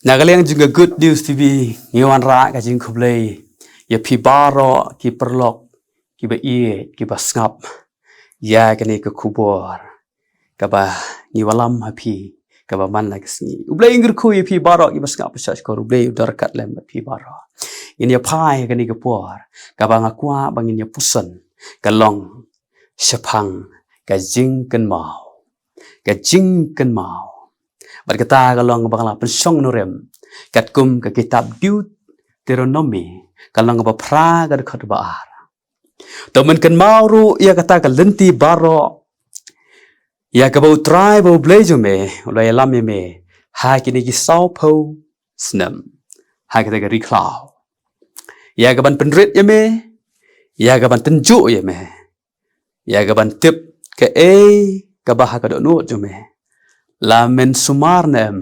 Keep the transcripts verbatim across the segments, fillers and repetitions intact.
Na ka liang jong ka Good News T V, ngi wanrah ka jingkhublei ïa phi baroh ki paralok, ki ba ïeit, ki ba sngap ïa kane ka khubor kaba ngi wallam ha phi, kaba man la ka sngi. U Blei un kyrkhu ïa phi baroh ki ba sngap, ba shah shkor, U Blei u don ryngkat lem bad phi baroh. Ngin ïa phai ha kane ka por kaba nga kwah ba ngin ïa puson, ka long shaphang ka jingkynmaw. Ka jingkynmaw. Bad kata ka long ba nga la pynshong nongrim katkum ka kitab Deuteronomi, ka lynnong ba phra, ka dkhot ba ar. To men kynmaw ruh ïa kata ka lynti baroh, ïa kaba U Trai ba U Blei jong me u la ïalam ïa me ha kine ki sawphew snem ha kata ka ri khlaw, ïa kaban pynrit ïa me, ïa kaban tynjuh ïa me, ïa kaban tip kaei kaba ha ka dohnud jong me, la men sumar ne em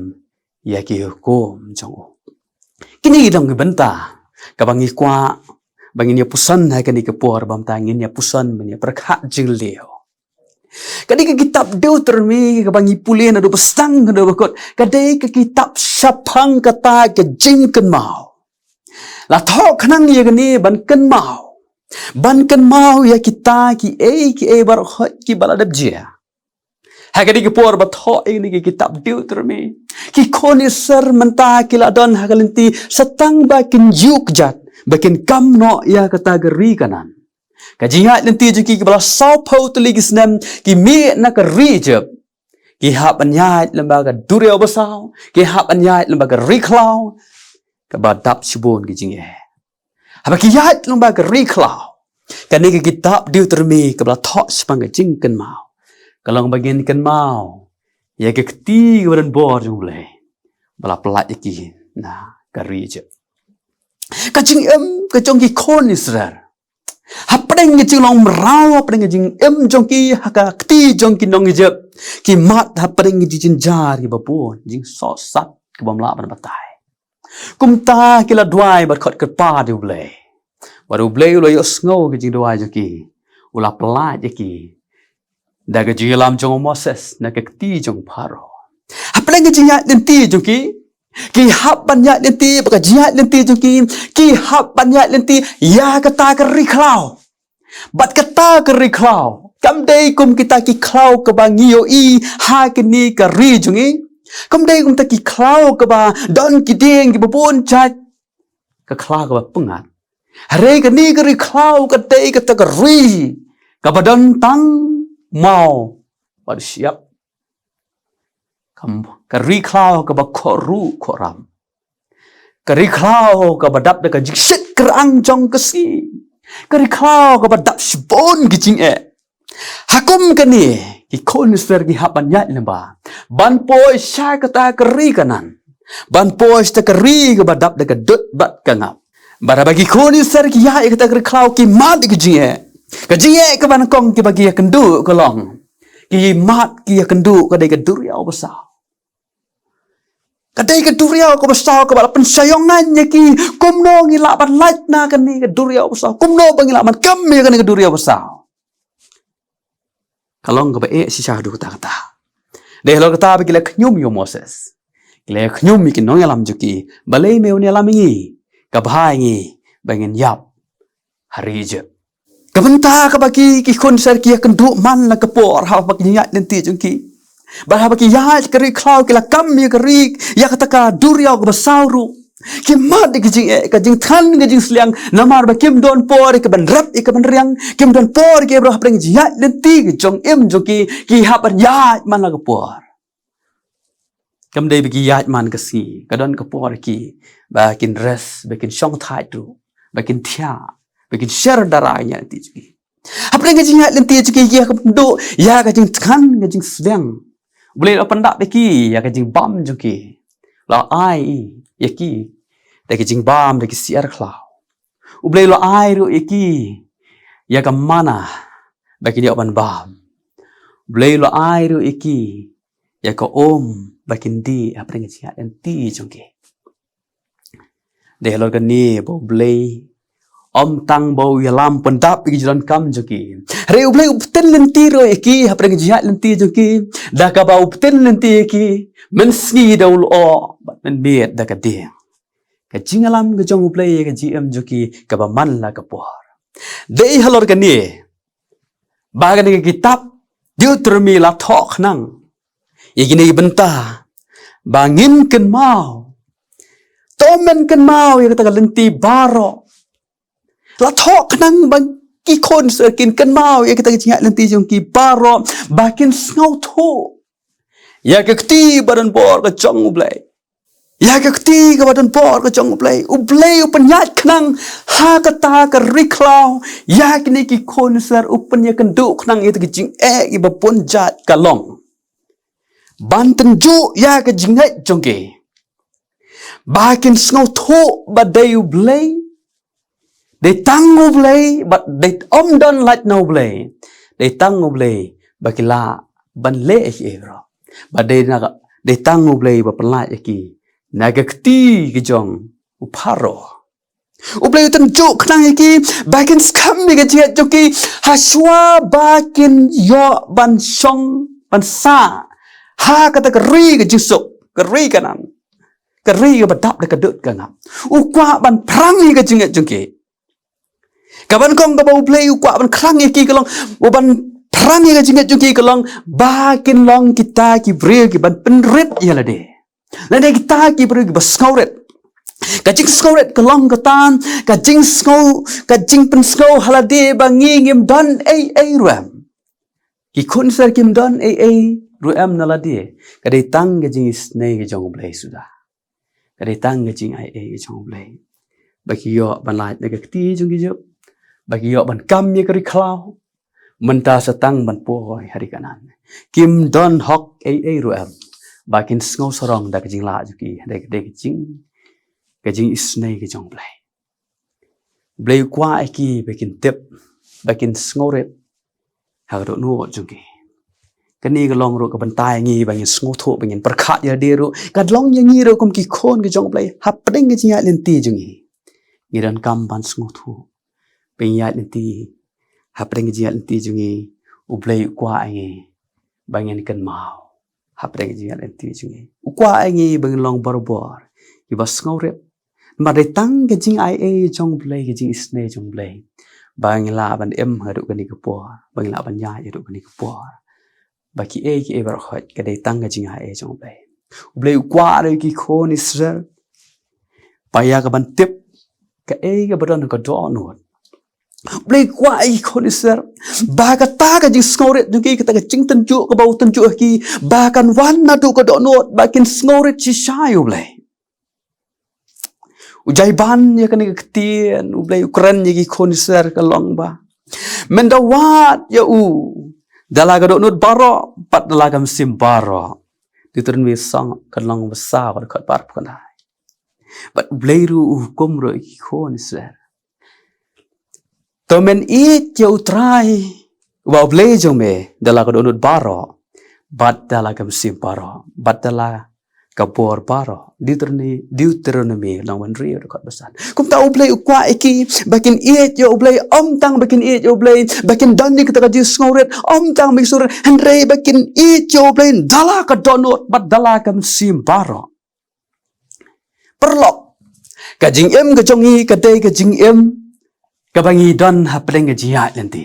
ïa ki hukum jong u. Kine ki dang ki bynta kaba ngi kwah ba ngin ïa puson ha kane ka por, ba mynta ngin ïa puson, ngin ïa pyrkhat jingleh. Ka dei ka kitab Deuteronomi kaba ngi pule naduh ba sdang haduh ba kut, ka dei ka kitab shaphang kata ka jingkynmaw. La thoh khnang ïa kane ban kynmaw, ban kynmaw ïa kita kiei kiei baroh kiba la dep jia. Ha kane ka por ba thoh ïa kane ka kitab Deuteronomi, ki khun Israel mynta ki la don ha ka lynti sa tang ba kin ïuh kjat ba kin kam noh ïa kata ka ri Kanaan. Ka jingïaid lynti jong ki, kiba la sawphew tylli ki snem ki mih na ka ri Ijipt, ki hap ban ïaid lyngba ka duriaw basaw, ki hap ban ïaid lyngba ka ri khlaw kaba dap shibun ki jingeh. Haba ki ïaid lyngba ka ri khlaw, kane ka kitab Deuteronomi kaba la thoh shaphang ka jingkynmaw, ka long ba ngin kynmaw ïa ka kti kaba don bor jong U Blei ba la pyllait ïa ki na ka ri Ijipt. Ka jingim ka jong ki khun Israel, hapdeng ka jinglong mraw, hapdeng ka jingim jong ki ha ka kti jong ki nong Ijipt, ki mad hapdeng ka jingjynjar kiba bun, jingsohsat kaba ym lah ban batai. Kumta ki la duwai bad khot kyrpad ïa U Blei, bad U Blei u la ïohsngew ka jingduwai jong ki, u la pyllait ïa ki da ka jingïalam jong u Moses na ka kti jong u Pharaoh. Hapdeng ka jingïaid lynti jong ki, ki hap ban ïaid lynti, bad ka jingïaid lynti jong ki, ki hap ban ïaid lynti ïa kata ka ri khlaw. Bad kata ka ri khlaw kam dei kum kita ki khlaw kaba ngi ïohi ha kane ka ri jong ngi. Kam dei kum kita ki khlaw kaba don ki dieng kiba bun jait, ka khlaw kaba pyngngad. Hynrei kane ka ri khlaw ka dei kata ka ri kaba don tang maw bad shyiap. Kam, ka ri khlaw kaba khohruh khohram. Ka ri khlaw kaba dap da ka jingshit kyrang jong ka sngi. Ka ri khlaw kaba dap shibun ki jingeh. Ha kum kane, ki khun Israel ki hap ban ïaid lyngba ban poi sha kata ka ri Kanaan, ban poi sha kata ka ri kaba dap da ka dud bad ka ngap. Bad haba ki khun Israel ki ïaid ïa kata ka ri khlaw, ki mad ïa ka jingeh. Ka jingeh kaba nyngkong kaba ki ïakynduh ka long, ki mad ki ïakynduh ka dei ka duriaw basaw. Ka dei ka duriaw kaba saw kaba la pynshai ïong nañ ïa ki. Kumno ngi lah ban lait na kane ka duriaw basaw? Kumno ba ngi lah ban kam ïa kane ka duriaw basaw? Ka long kaba eh shisha haduh katta katta. Dei halor kata ba ki la khñium ïa u Moses, ki la khñium ïa ki nongïalam jong ki, balei me wan ïalam ïa ngi, ka bha ïa ngi ba ngin ïap ha ri Ijipt. Ka bynta kaba ki, ki khun Israel ki ïakynduh man la ka por haba ki ïaid lynti jong ki. Bad haba ki ïaid ka ri khlaw ki la kam ïa ka ri, ïa kata ka duriaw kaba saw ruh, ki mad ïa ka jingeh, ka jingthngan, ka jingsliang, namar ba kim don por ïa kaban rep ïa kaban riang, kim don por ïa ka baroh hapdeng ka jingïaid lynti ka jong im jong ki, ki hap ban ïaid man la ka por. Kam dei ba ki ïaid man ka sngi, ka don ka por ki ba kin rest, ba kin shong thait ruh, ba kin thiah, ba kin sher dara ïa ka jingïaid lynti jong ki. Hapdeng ka jingïaid lynti jong ki, ki ïakynduh ïa ka jingthngan, ka jingsliang. U Blei u la pyndap ïa ki ïa ka jingbam jong ki. U la ai ïa ki da ka jingbam da ki syiar khlaw. U Blei u la ai ruh ïa ki ïa ka manna ba kin ïoh ban bam. U Blei u la ai ruh ïa ki ïa ka um ba kin dih hapdeng ka jingïaid lynti jong ki. Dei halor kane ba U Blei Ym tang ba u ïalam pyndap ïa ki jingdonkam jong ki. Hynrei U Blei u btin lynti ruh ïa ki, hapdeng ka jingïaid lynti jong ki. Da kaba u btin lynti ïa ki, mynsngi da u lyoh, bad mynmiet da ka dieng. Ka jingïalam ka jong U Blei ïa ka jingim jong ki, kaba man la ka por. Dei halor kane, ba kane ka kitab Deuteronomi la thoh khnang ïa kine ki bynta, ba ngin kynmaw. To men kynmaw ïa kata ka lynti baroh. La thoh khnang ba ki khun sar kin kynmaw ïa kata ka jingïaid lynti jong ki baroh, ba kin sngewthuh ïa ka kti ba donbor ka jong U Blei. Ïa ka kti kaba donbor ka jong U Blei. U Blei u pynïaid khnang ha kata ka ri khlaw ïa kine ki khun sar, u pynïakynduh khnang ïa kata ka jingeh ïa ba bun jait ka long ban tynjuh ïa ka jingngeit jong ki. Ba kin sngewthuh ba dei U Blei. Dei tang U Blei, bad dei ym don lait na U Blei. Dei tang U Blei, ba ki lah ban leh ïa ki ei ruh. Bad dei na ka, dei tang U Blei, ba pynlait ïa ki na ka kti ka jong u Pharaoh. U Blei u tynjuh khnang ïa ki, ba kin skhem ïa ka jingngeit jong ki, ha shuwa ba kin ïoh ban shong, ban sah ha kata ka ri ka jingsuk, ka ri Kanaan. Ka ri kaba dap da ka dud ka ngap. U kwah ban phrang ïa ka jingngeit jong ki. Ka ban kong kaba U Blei u kwah ban khlaiñ ïa ki ka long, u ban phrang ïa ka jingngeit jong ki ka long, ba kin long kita ki briew ki ban pynrit ïa lade. Lane kita ki briew ki ba sngewrit. Ka jingsngewrit ka long kata, ka jingsngew, ka jingpynsngew ha lade ba ngi ngim don ei ei ruh em. Ki khun sar kim don ei ei ruh em na lade. Ka dei tang ka jingisynei ka jong U Blei suda. Ka dei tang ka jingai ei ka jong U Blei. Ba ki ïoh ban lait na ka kti jong ki juh. Ba ki ïoh ban kam ïa ka ri khlaw. Mynta sa tang ban poi ha ri Kanaan. Kim don hok ei ei ruh em. Ba kin sngew sarong da ka jinglah jong ki. Da ka dei ka jing, ka jingisynei ka jong U Blei. U Blei u kwah ïa ki ba kin tip, ba kin sngewrit ha ka dohnud jong ki. Kane ka long ruh ka bynta ïa ngi ba ngin sngewthuh, ba ngin pyrkhat ïa lade ruh. Ka long ïa ngi ruh kum ki khun ka jong U Blei, hapdeng ka jingïaid lynti jong ngi. Ngi donkam ban sngewthuh. Ba ngin ïaid lynti, hapdeng ka jingïaid lynti jong ngi, U Blei u kwah ïa ngi ba ngin kynmaw. Hapdeng ka jingïaid lynti jong ngi, u kwah ïa ngi ba ngin long barabor ki ba sngewrit. Namar dei tang ka jingai ei jong U Blei, ka jingisynei jong U Blei, ba ngin lah ban im haduh kane ka por, ba ngin lah ban ïaid haduh kane ka por. Ba ki ei ki ei baroh khoit ka dei tang ka jingai ei jong U Blei. U Blei u kwah ruh ïa ki khun Israel ba ïa ka ban tip kaei kaba don ha ka dohnud. U Blei u kwah ïa ki khun Israel ba kata ka jingsngewrit jong ki, kata ka jingtynjuh kaba u tynjuh ïa ki, ba kan wan naduh ka dohnud, ba kin sngewrit shisha ïa U Blei. U jaiban ïa kane ka ktien U Blei u kren ïa ki khun Israel ka long ba, men da wad ïa u da la ka dohnud baroh bad da la ka mynsiem baroh. Deuteronomi song ka long ba saw, ka dkhot ba arphew khyndai. Bad U Blei ruh u hukum ruh ïa ki khun Israel. To men ïeit ïa U Trai, uba U Blei jong me, da la ka dohnud baroh, bad da la ka mynsiem baroh, bad da la ka bor baroh. Deuteronomi, Deuteronomi lynnong ba hynriew, dkhot ba san. Kumta U Blei u kwah ïa ki ba kin ïeit ïa U Blei, ym tang ba kin ïeit ïa U Blei, ba kin don ïa kata ka jingsngewrit, ym tang ba kin sngewrit, hynrei ba kin ïeit ïa U Blei da la ka dohnud bad da la ka mynsiem baroh. Paralok, ka jingim ka jong ngi ka dei ka jingim kaba ngi don hapdeng ka jingïaid lynti.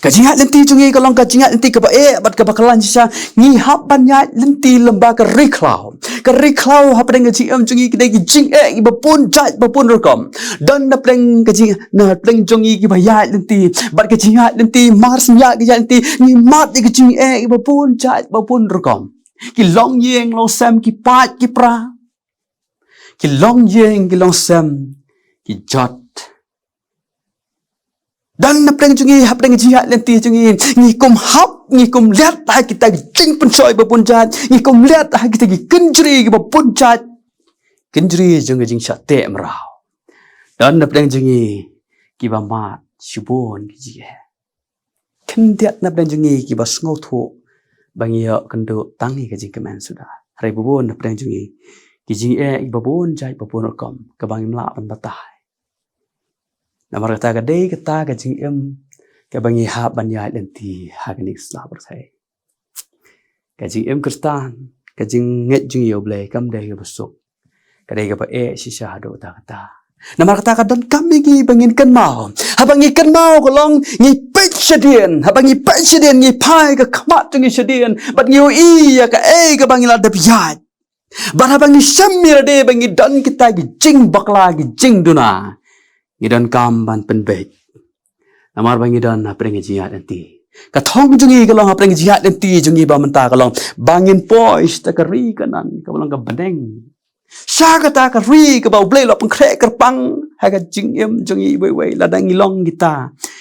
Ka jingïaid lynti jong ngi ka long ka jingïaid lynti kaba eh bad kaba khlaiñ shisha. Ngi hap ban ïaid lynti lyngba ka ri khlaw. Ka ri khlaw hapdeng ka jingim jong ngi ka dei ka jingeh kiba bun jait ba bun rukom. Don hapdeng ka jing, na hapdeng jong ngi kiba ïaid lynti bad ka jingïaid lynti, mar shen ïaid ka jingïaid lynti, ngi mad ïa ka jingeh kiba bun jait ba bun rukom. Ki longïing longsem, ki paid ki pra, ki longïing ki longsem, ki jot. Don hapdeng jong ngi, hapdeng jingïaid lynti jong ngi, ngi kum hap, ngi kum leit ha kita ki jingpynshoi ba bun jait, ngi kum leit ha kita ki kynjri kiba bun jait. Kynjri jong ka jingshah teh mraw. Don hapdeng jong ngi kiba mad shibun ki jingeh. Khyndiat na pdeng jong ngi kiba sngewthuh ba ngi ïoh kynduh tang ïa ka jingkmen suda. Hynrei ba bun na pdeng jong ngi ki jingeh kiba bun jait ba bun rukom kaba ngim lah ban batai. Namar kata ka dei kata ka jingim kaba ngi hap ban ïaid lynti ha kane ka sla pyrthei. Ka jingim Khristan, ka jingngeit jong ngi ïa U Blei kam dei kaba suk. Ka dei kaba eh shisha haduh katta katta. Namar kata ka donkam ïa ngi ba ngin kynmaw. Haba ngi kynmaw ka long ngi peit shadien. Haba ngi peit shadien ngi phai ka khmat jong ngi shadien. Bad ngi ïohi ïa kaei kaba ngi la dep ïaid. Bad haba ngi shem ïa lade ba ngi don kita ki jingbakla ki jingduna, ngi donkam ban pynbeit. Namar ba ngi don hapdeng ka jingïaid lynti. Ka thong jong ngi ka long hapdeng ka jingïaid lynti jong ngi ba mynta ka long ba ngin poi sha ka ri Kanaan kaba long ka bneng. Sha kata ka ri kaba U Blei u la pynkhreh kyrpang ha ka jingim jong ngi iwei iwei, lada ngi long kita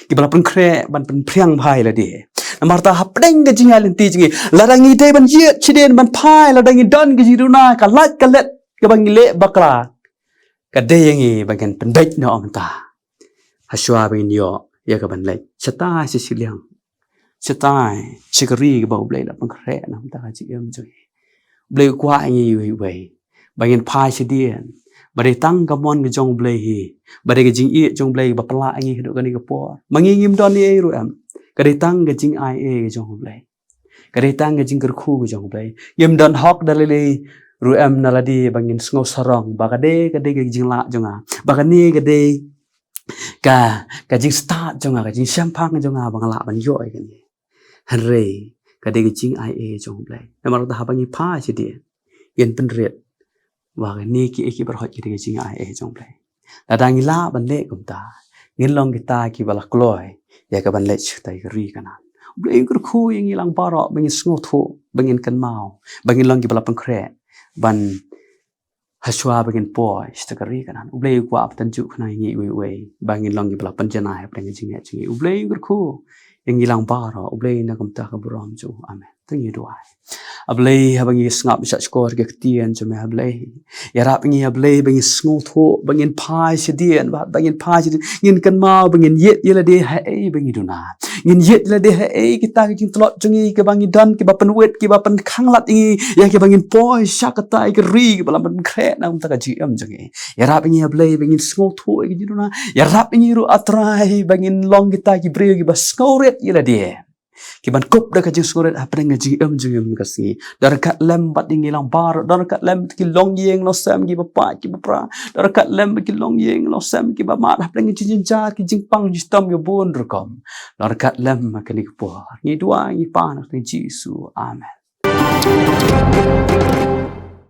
kiba la pynkhreh ban pynphriang bha ïa lade. Namar kata hapdeng ka jingïaid lynti jong ngi, lada ngi dei ban ïeit shadien ban phai, lada ngi don ka jingduna, ka lait ka let kaba ngi leh bakla, ka dei ïa ngi ba ngin pynbeit noh mynta. Hashwa ba ngin ïoh ïa ka ban leit shatai sha shiliang, shatai sha ka ri kaba U Blei u la pynkhreh na ka bynta ka jingim jong ngi. U Blei u kwah ïa ngi iwei iwei ba ngin phai shadien, ba dei tang ka mon ka jong U Blei hi, ba dei ka jingïeit jong U Blei ba pynlah ïa ngi haduh kane ka por. Ma ngi ngim don ei ei ruh em, ka dei tang ka jingai ei ka jong U Blei. Ka dei tang ka jingkyrkhu ka jong U Blei. Ngim don hok da lei lei ruh em na lade ba ngin sngew sarong ba ka dei, ka dei ka jinglah jong nga, ba kane ka dei ka, ka jingstad jong nga, ka jingshemphang jong nga ba nga lah ban ïoh ïa kane. Hynrei ka dei ka jingai ei jong U Blei. Namar kata haba ngi phai shadien, ngin pynrit ba kine kiei kiei baroh ki dei ka jingai ei jong U Blei. Lada ngi lah ban leh kumta, ngin long kita kiba la kloi ïa ka ban leit sha ka ri Kanaan. U Blei un kyrkhu ïa ngi lang baroh ba ngin sngewthuh, ba ngin kynmaw ba ngin long kiba la pynkhreh ban hashwa ba ngin poi sha ka ri Kanaan. U Blei u kwah ban tynjuh khnang ïa ngi iwei iwei ba ngin long kiba la pynjanai hapdeng ka jingngeit jong ngi. U Blei un kyrkhu ïa ngi lang baroh. U Blei na ka bynta ka burom jong u. Amen. To ngin duwai. A Blei, haba ngi sngap shah shkor ïa ka ktien jong me, a Blei, ïarap ïa ngi, a Blei, ba ngin sngewthuh, ba ngin phai shadien, ba, ba ngin phai shadien, ngin kynmaw ba ngin ïeit ïa lade ha ei ba ngi duna. Ngin ïeit ïa lade ha ei kita ki jingtlot jong ngi kiba ngi don, kiba pynwit, kiba pynkhanglad ïa ngi ïa kiba ngin poi sha kata ka ri kaba la pynkhreh na ka bynta ka jingim jong ngi. Ïarap ïa ngi, a Blei, ba ngin sngewthuh ïa ka jingduna. Ïarap ïa ngi ruh, a Trai, ba ngin long kita ki briew kiba sngewrit ïa lade, kiban kup da ka jingsngewrit hapdeng ka jingim jong ngi ka sngi. Don ryngkat lem bad ïa ngi lang baroh, don ryngkat lem ki longïing longsem kiba pait kiba pra, don ryngkat lem ki longïing longsem kiba mad hapdeng ki jingjynjar, ki jingpang jingshitom kiba bun rukom. Don ryngkat lem ha kane ka por. Ngi duwai ngi pan ha ka kyrteng Jisu. Amen.